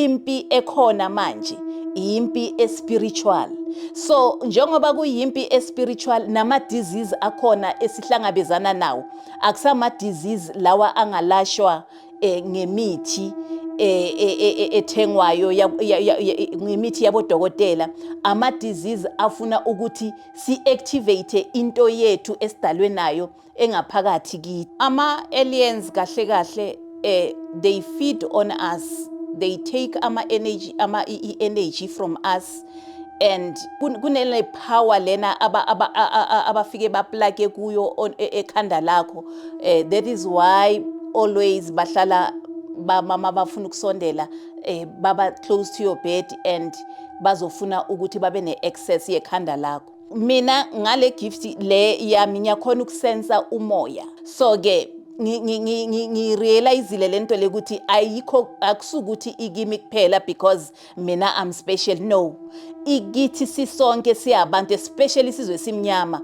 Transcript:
impi ekhona manje impi espiritual. So njengoba kuyimpi espiritual nama disease akhona esihlangabezana nawo akusama disease lawa angalashwa ngemithi ethengwayo ngemithi yabodokotela. Ama disease afuna ukuthi si activate into yethu esidalwe nayo engaphakathi kithi. Ama aliens kahle kahle they feed on us, they take ama energy from us, and kunele power lena abafike baplake kuyo ekhanda lakho. That is why always bahlala mama bafuna ukusondela baba close to your bed and bazofuna ukuthi babe ne access yekhanda lakho. Mina ngale gift le yami ngiyakhona ukusensa umoya. So ke ngirealizile lento lekuthi ayikho akusukuthi ikimi kuphela because mina I'm special. No, ikithi sisonke siyabantu, especially sizwe simnyama.